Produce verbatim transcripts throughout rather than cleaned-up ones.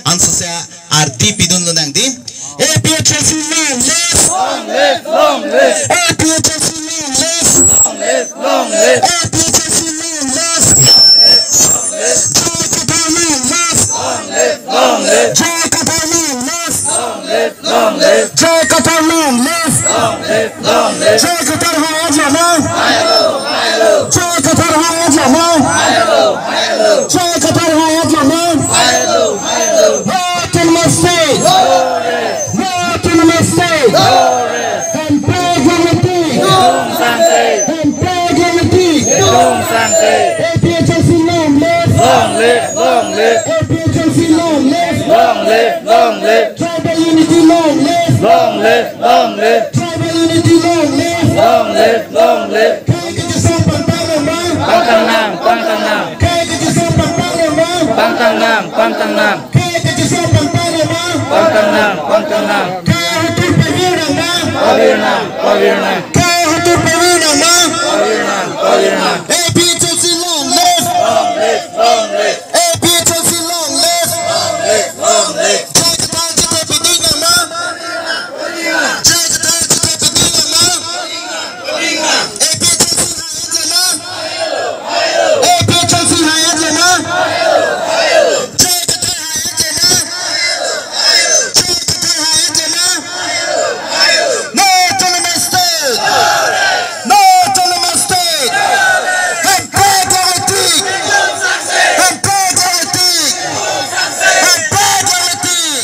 Ansose ardi pidun lonang dei. APHLC long live! Long live, long live! APHLC long live! Long live, long live! APHLC long live! Joy Kathar long live! Long live, long live! Joy Kathar long live! Long live, long live! Joy Kathar long live! Long live, long live! Joy Kathar ha-et lama! Joy Kathar ha-et lama! Joy Kathar ha-et lama! No Autonomous State! No Autonomous State! Hempek longletik! Hempek longletik! APHLC long live! Long live, long live! APHLC long live! Long live, long live! Tribal unity long live! Long live, long live! Tribal unity long live! Long live, long live! Kai kachesong pangtang longma? Pangtang nang, pangtang nang! Kai kachesong pangtang longma? Pangtang nang, pangtang nang! Kai kachesong pangtang longma? Pangtang nang, pangtang nang! Kai ahutur pavir nangma? Pavir nang, pavir nang! Kai ahutur pavir nangma? Pavir nang, pavir nang! APHLC long live! Long live, long live! APHLC long live! Long live, long live! Joy Kathar chithe pidun nangma? Joy Kathar chithe pidun nangma? APHLC ha-et lama? APHLC ha-et lama? Joy Kathar ha-et lama? Joy Kathar ha-et lama? No Autonomous State! No Autonomous State! Hempek longletik! Hempek longletik! Hempek longletik!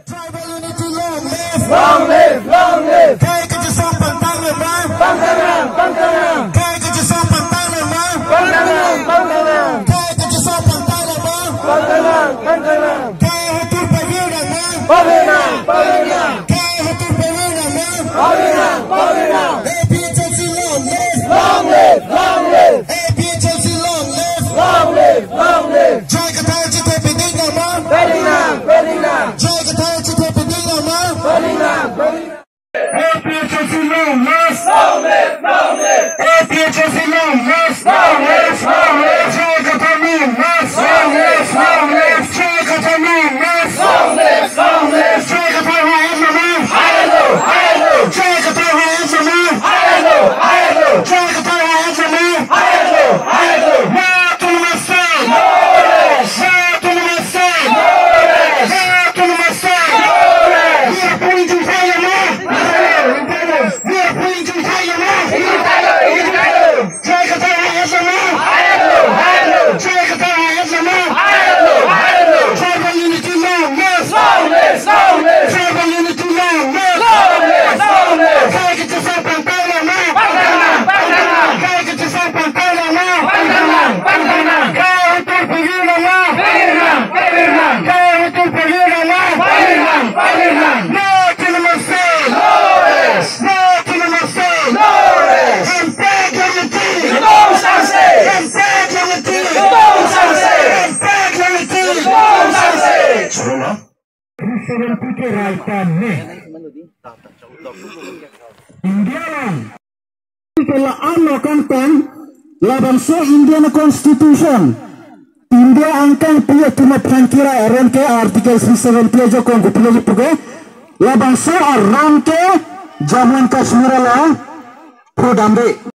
Tribal unity long live! Long live, long live! Kai kachesong pangtang longma? Pangtang nang, pangtang nang! Kai kachesong pangtang longma? Pangtang nang, pangtang nang! Kai kachesong pangtang longma? Pangtang nang, pangtang nang! Kai ahutur pavir nangma? Pavir nang, pavir nang! Kai ahutur pavir nangma? Pavir nang, pavir nang! APHLC long live! Long live, long live! APHLC long live! Long live, long live! Joy Kathar chithe pidun nangma? Pidun nang, pidun nang! Joy Kathar chithe pidun nangma? Pidun nang, pidun nang! APHLC long live! Long live, long live! APHLC long live! Long live, long live! Joy Kathar long live! Long live, long live! Joy Kathar long live! Long live, long live! Joy Kathar ha-et lama? Hai lo, hai lo! Joy Kathar ha-et lama? Hai lo, hai lo! Joy Kathar ha-et lama? Hai lo, hai lo! No Autonomous State! No rest! No Autonomous State! No rest! No Autonomous State! No rest! Nirapun jingkai lama? Nirapun jingkai lama? Joy Kathar ha-et lama? Joy Kathar ha-et lama? Tribal unity long live! Long live, long live! Tribal unity long live! Long live, long live! Kai kachesong pangtang longma? Pangtang nang, pangtang nang! Kai kachesong pangtang longma? Pangtang nang, pangtang nang! Kai ahutur pavir longma? Pavir nang, pavir nang! Kai ahutur pavir longma? Pavir nang, pavir nang! No Autonomous State! No rest! No Autonomous State! No rest! Hempek longletik! Kedo sangse! Hempek longletik! Kedo sangse! Hempek longletik! Kedo sangse! Three seventy ke raitan ne. India lang. Ke la-an lo kangtang, labangso Indian Constitution, India angkang pi atum aphan kirai aron ke Article three seventy ajakong kopilo lipu ke, labangso aron ke Jammu and Kashmir along prodamde.